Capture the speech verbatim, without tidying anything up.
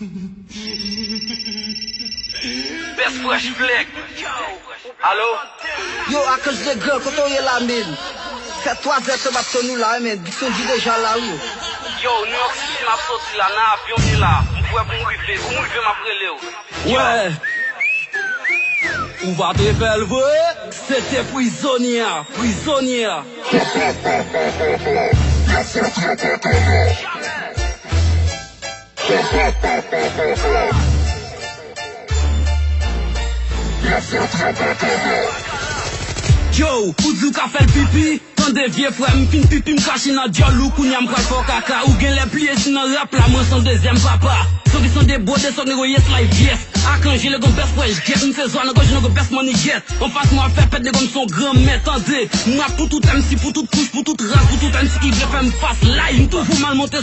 Best Fresh Flex. Alo? Yo, Akanj Legrand, kote w ye la, menm? Fè twa zè tan m ap tann ou la, wi, men Dixon G deja la, wi. Yo, New York City, m ap soti la, nan avyon m ye la. M prè pou m rive. Kou m rive, m ap rele w. Wè. Ou va te fè l vre? Se te prizonye a, prizonye a. Yo, ou di w ka fè l pipi? Tande vye frè, m fin pipi, m kache nan dyòl ou, kounye a m pral fè w kaka. Ou genlè pliye si nan rap la, mwen se yon dezyèm papa. Sòk li sande bwode, sòk nègo yes life yes. Akanj Legrand, Best Fresh, get, m se zwa nan gòj, nègo best money get. Anfas mwen ap fè pèt, nègo m se yon granmèt, tande. M rap pou tout M C, pou tout kouch, pou tout ras, pou tout M C ki vle fè m fas live. M toujou mal monte